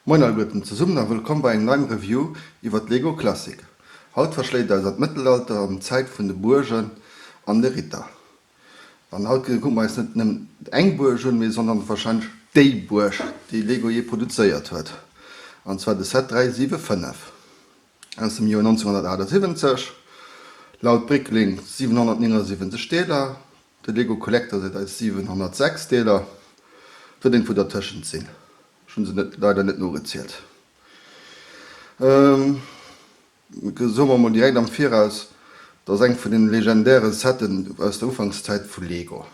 Moin alleguerten zesummen a wëllkomm bei engem neiem Review iwwert Lego Classic. Haut verschléit et eis an d'Mëttelalter, an d'Zäit vun de Buergen an de Ritter. An haut kucke mer eis net nëmmen eng Buerg un, mee sondern wahrscheinlech déi Buerg, déi Lego jee produzéiert huet, an zwar de Set 375 aus dem Joer 1978, laut Bricklink 779 Deeler, De Lego Collector seet eis 706 Deeler. Et huet iergendwou dertëschent sinn. Ech hunn se net leider net nogezielt. Soe mer mol direkt am Viraus, et ass eng vun den legendäre Setten aus der Ufankszäit vu Lego.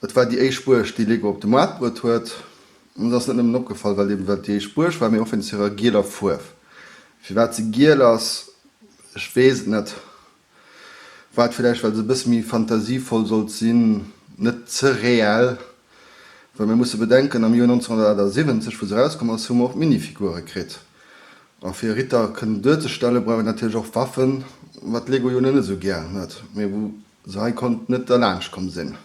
Et war déi éischt Buerg, déi Lego op de Moart bruet huet. An se ass net nëmmen opgefall, well eben well et déi éischt Buerg war, mee och wéinst hirer gieler Fuerf. Firwat se giel ass, ech weess et net. War et villäicht well se e bësse méi fantasievoll sollt sinn, net ze reell? Well mir musse bedenken, am Joer 1978, wou se erauskomm ass, hu mer och d'Minifigure kritt. A fir e Ritter kënnen duerzestellen, brauch een natierlech och Waffen, wat Lego jo net esou gär huet, mee wou se hei konnt net derlaanscht komm sinn.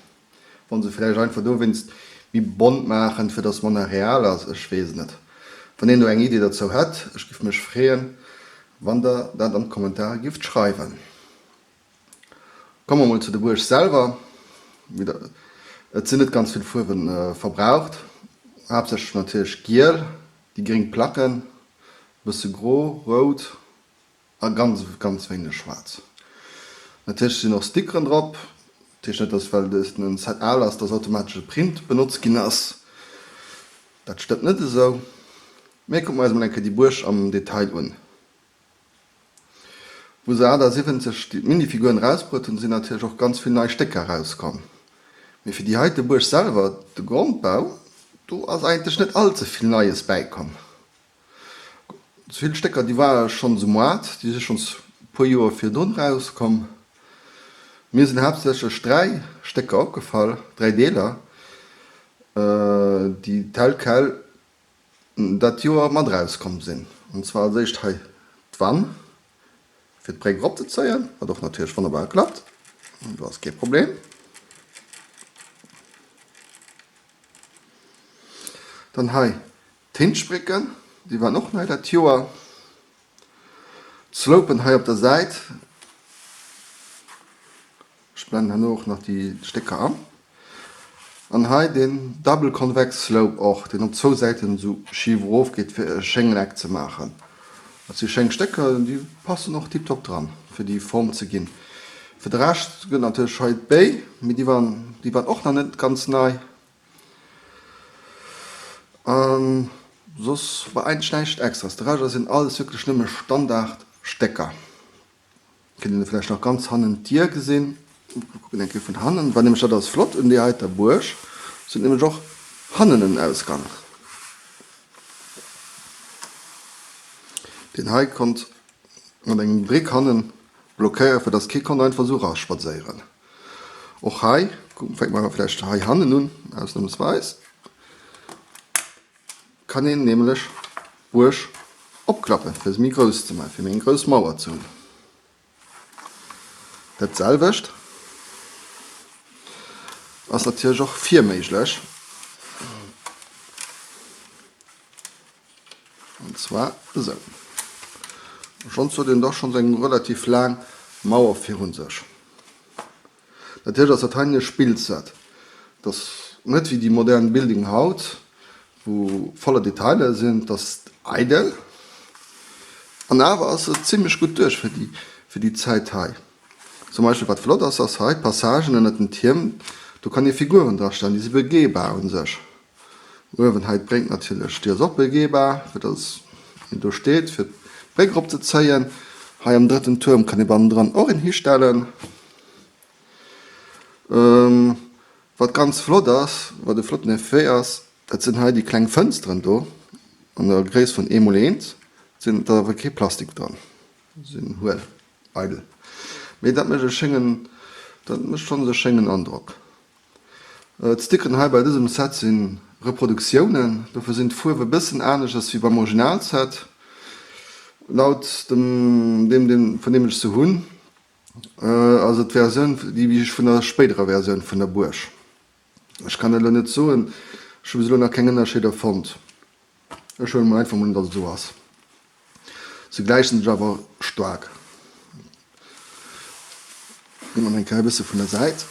Wollen se villäicht einfach dowéinst méi bont maachen, fir dass manner real ass? Ech weess et net. Wann een do eng Idee derzou hätt, ech giff mech freeën, wann der dat an d'Kommentare gifft schreiwen. Komme mer mol zu de Buerg selwer. Et sinn net ganz vill Fuerwen verbraucht, haaptsächlech natierlech giel, déi gréng Placken, bësse gro, rout. A ganz, ganz wéineg schwaarz. Natierlech sinn och Stickeren drop. Dat heescht net, dass well dëst en Set al ass, dass automatesch e Print benotzt ginn ass. Dat stëmmt net esou. Mee kucke mer eis mol eng Kéier déi Buerg am Detail un. Wou se 78 déi Minifiguren erausbruet hunn, sinn natierlech och ganz vill nei Stécker erauskomm. Mee fir déi heite Buerg selwer, de Grondbau, do ass eigentlech net all ze vill Neies bäikomm. Vill Stécker déi ware schonns um Moart, déi si schonns e puer Joer virdrun erauskomm. Mir sinn haaptsächlech 3 Stécker opgefall, 3 Deeler, déi tel quel dat Joer mat erauskomm sinn. An zwar als éischt hei d'Wann fir d'Bréck eropzezéien, wat och natierlech wonnerbar klappt, do ass kee Problem. Dann hei D'Hinchbrécken, déi waren och nei dat Joer. D'Slopen hei op der Säit, ech blenden herno och nach déi Stécker an. An hei den Double Convex Slope och, deen op zwou Säiten esou schif erof geet fir e schéngen Eck ze maachen. Dat si schéng Stécker, déi passen och tiptop dran fir déi Form ze ginn. Fir de Rescht gëtt natierlech hei d'Béi, mee déi waren déi waren och nach net ganz nei. An soss war eigentlech näischt extras. De Rescht sinn alles wierklech nëmme Standard Stécker. Kënnt een vläicht nach ganz hannen d'Dier gesinn. Kucken eng Kéier vun hannen. War nämlech dat ass flott un deer heiter Buerg, se huet nämlech och hannen en Ausgang. Deen hei konnt mat engem Brick hannen blockéieren, fir dass kee konnt einfach esou eraspadséieren. Och hei, fänke mer vläicht hei hannen un, ausnamsweis, kann een nämlech d'Buerg opklappen, fir se méi grouss ze maachen, fir méi eng grouss Mauer ze hunn. Dat selwecht ass natierlech och vir méiglech. An zwar esou. Schonns huet een da schonns eng relativ laang Mauer virun sech. Natierlech ass dat hei e Spillset. Et ass net wéi déi modern Building haut, wou voller Detailer sinn. Et ass eidel. An awer ass et zimlech gutt duerch fir déi, fir déi Zäit hei. Zum Beispill wat flott ass, ass hei d'Passagen ënnert den Tierm. Do kann ee Figuren drastellen, déi si begehbar un sech. Uewen hei d'Bréck natierlech, déi ass och begehbar, fir dass een do steet fir d'Bréck erop ze zéien. Hei am drëtten Tuerm kann ee bannendran och een histellen. Wat ganz flott ass, wat e flotten Effet ass, dat sinn hei déi kleng Fënsteren do an der Gréisst vun ee mol eent, sinn da awer kee Plastik dran, sinn huel, eidel. Mee dat mécht e schéngen, dat mécht schonns e schéngen Androck. D'Stickeren hei bei dësem Set si Reproduktiounen, dofir sinn d'Fuerwe bëssen aneschters wéi beim Originalset. Laut dem deem vun deem ech se hunn, ass et d'Versioun déi ech vun der spéiderer Versioun vun der Buerg. Ech kann elo net soen, ech hu bis elo nach keng Ënnerscheeder fonnt. Ech huelen mol einfach mol un, dass et esou ass. Se gläichen sech awer staark. Ginn mer eng Kéier e bësse vun der Säit.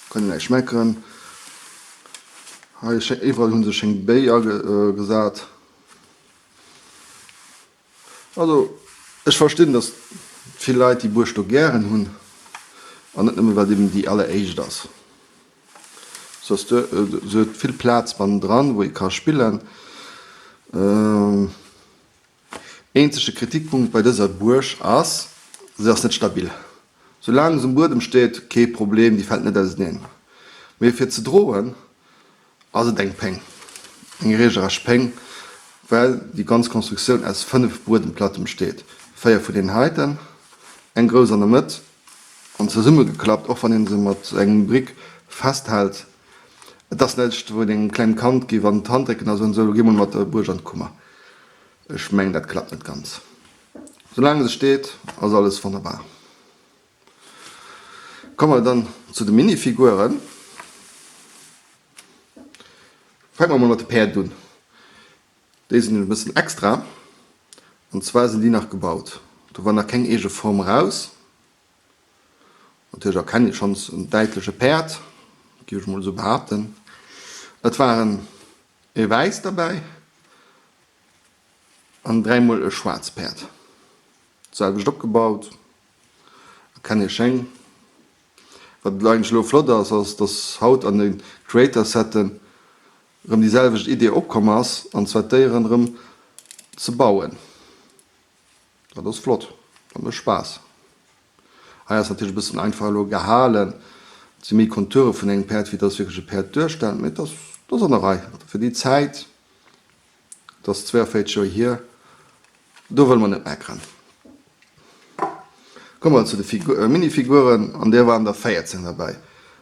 Kann een näischt meckeren. Hei iwwerall hu se schéng Béi agesat. Also ech verstinn, datt vill Leit déi Buerg do gären hunn, an net nëmme well et eben déi alleréischt ass. Se ass se huet vill Plaz bannendran, wou ee ka spillen. Eenzege Kritikpunkt bei dëser Buerg ass, se ass net stabil. Soulaang se um Buedem steet, kee Problem, déi fält net auseneen. Mee fir ze droen ass et eng Péng, eng regelrecht Péng, well déi ganz Konstruktioun aus 5 Buedemplatte besteet, 4 vun deenen heiten, eng grouss an der Mëtt an zesummegeklappt, och wann ee se mat engem Brick festhält. Et ass näischt, wou een engem klengem Kand géif an d'Hand drécken a soen, sou, elo gi mol mat der Buerg an d'Kummer. Ech mengen, dat klappt net ganz. Soulaang se steet, ass alles wonnerbar. Komme mer dann zu de Minifiguren. Fänke mer mol mat de Päerd un. Déi sinn e bëssen extra. An zwar sinn déi nach gebaut. Do war nach keng eege Form raus. Natierlech erkennt ee schonns en däitleche Päerd, géif ech mol esou behaapten. Et waren ee wäisst derbäi an dräimol e schwaarz Päerd. D'selwecht opgebaut, erkennt ee schéin. Wat eigentlech elo flott ass, ass dass haut an de Creator Setten erëm déi selwecht Idee opkomm ass, an zwar d'Déieren erëm ze bauen. Dat ass flott, dat mécht Spaass. Hei ass natierlech e bëssen einfach elo gehalen, et si méi Konture vun engem Päerd wéi dass wierklech e Päerd duerstellt, mee et ass an der Rei fir déi Zäit. Et ass 42 Joer hier, do wëlle mer net meckeren. Komme mer zu de Minifiguren, an där waren der 14 derbäi.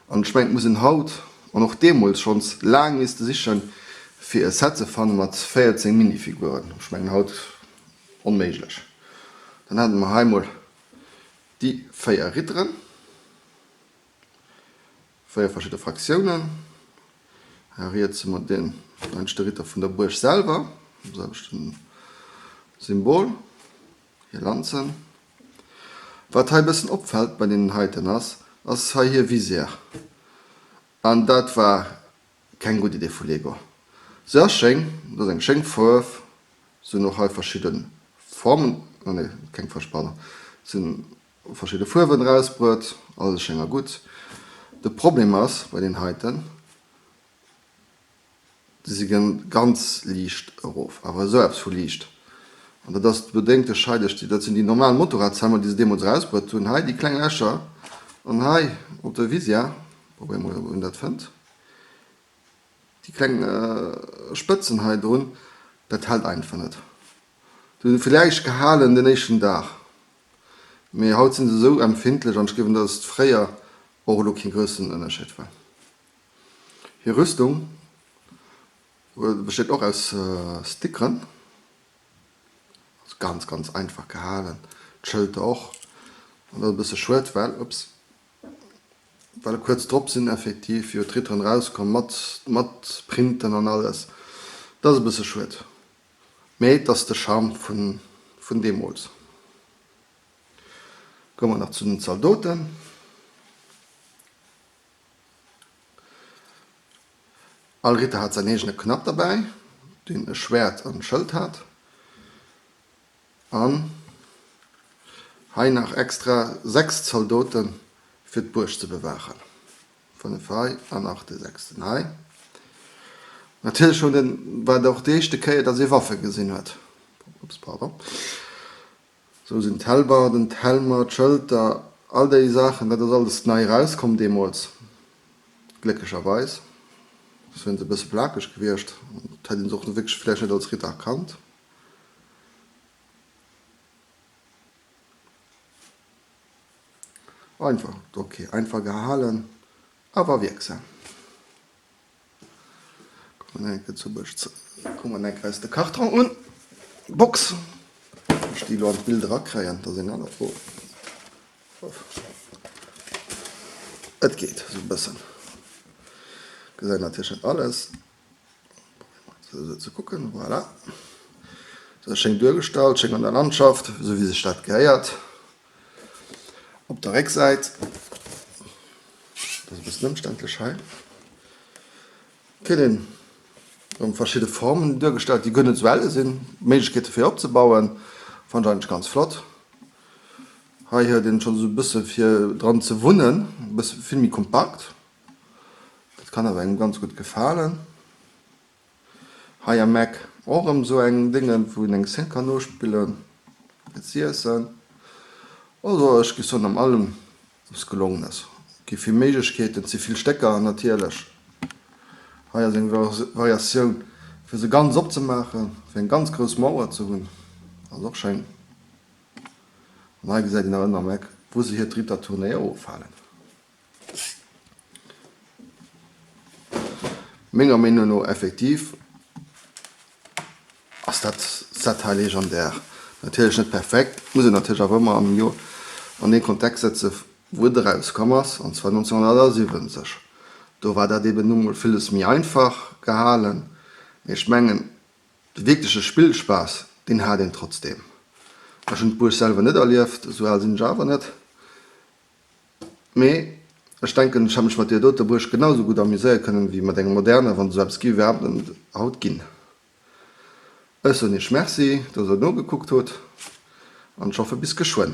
An ech mengen, et muss een haut an och deemools schonns laang misste sichen, fir e Set ze fanne mat 14 Minifiguren. Ech mengen haut onméiglech. Dann hate mer hei mol déi 4 Ritteren. 4 verschidde Fraktiounen. Hei riets hu mer den einschte Ritter vun der Buerg selwer, mam selwechten Symbol, hir Lanzen. Wat hei e bëssen opfält bei deenen heiten ass, ass hei hir Visière. An dat war keng gutt Idee vu Lego. Se ass schéin, et ass eng schéng Fuerf, se hunn och hei verschidde Formen, oh nee, keng Fuerf, pardon, se hunn Verschidde Fuerwen erausbruet, alles schéin a gutt. De Problem ass bei deenen heiten, déi si ganz liicht erof, awer esou eppes vu liicht. An dat ass bedéngt duerch hei, duerch déi, dat sinn déi normal Motorradshemmer, déi se deemools erausbruet hunn, hei déi kleng Lächer an hei op der Visière, probéiere mol, ob een dat fënnt, déi kleng Spëtzen hei drun, dat hält einfach net. Déi hunn villäicht gehalen den éischten Dag, Mee haut sinn se esou empfindlech an ech gleewen dass et fréier och elo kee groussen Ënnerscheed war. Hir Rüstung besteet och aus Stickeren, also ganz ganz einfach gehalen, d'Schëlter och an dat ass e bësse schued well, ups, well kuerz drop sinn effektiv jo d'Ritteren erauskomm mat mat Printen an alles, dat ass e bësse schued. Mee et ass de Charme vun deemools. Komme mer nach zu den Zaldoten. All Ritter hat säin eegene Knapp derbäi, deen e Schwäert an e Schëld hat. An hei nach extra 6 Zaldoten, fir d'Buerg ze bewaachen. 5 hei an nach de sechsten hei. Natierlech hunn den, war et och déi éischte Kéier, dass ee Waffe gesinn huet. Ups, pardon. Sou sinn d'Helbarden, d'Helmer, d'Schëlter, all déi Saachen, dat ass alles nei erauskomm deemools, glécklecherweis. Soss wieren se e bësse plakeg gewiescht an et hätt een se och wierklech vläicht net als Ritter erkannt. Einfach, ok, einfach gehalen, awer wierksam. Kommen mer enke zur Buerg zréck. Kucken mer enke eis de Karton un. Box, ob ech déi elo an d'Bild erakréien, dat ass eng aner Fro. Et geet esou e bëssen. Gesäit natierlech net alles. Esou ze kucken, voilà. Se ass schéin duergestallt, schéin an der Landschaft, esou wéi sech dat gehéiert. Op der Récksäit, dat ass e bëssen ëmständlech hei, kritt een erëm verschidde Formen duergestallt, déi guer net esou elle sinn. Méiglechkeete fir opzebauen, fannen ech eigentlech ganz flott. Hei huet een schonn esou e bësse fir dran ze wunnen, e bësse vill méi kompakt. Dat kann awer engem ganz gutt gefalen. Hei am Eck och erëm esou eng Déngen, wou een eng Szene kann nospillen fir z'iessen. Also ech géif soen am allem eppes Gelongenes. Et gi vill Méiglechkeeten, et si vill Stécker natierlech. Hei ass eng Variatioun fir se ganz opzemaachen, fir eng ganz grouss Mauer ze hunn, ass och schéin. An hei gesäit een nach ënner am Eck wou se hiert Ritterturnéier ofhalen. Menger Meenung no effektiv ass dat Set hei legendär. Natierlech net perfekt, muss een natierlech awer ëmmer am Joer an dee Kontext setze wou et erauskomm ass, an zwar 1978. Do war dat eben nu mol villes méi einfach gehalen, mee ech mengen de wierkleche Spillspaass deen hat een trotzdeem. Ech hunn d'Buerg selwer net erlieft, esou al sinn ech awer net. Mee ech denken, ech hätt mech mat deer doter Buerg genau esou gutt amuséiere kënnen, wéi mat enger moderner, wann et esou eppes géif iwwerhaapt haut ginn. Ech soen iech Merci, dass der nogekuckt hutt, an ech hoffe bis geschwënn.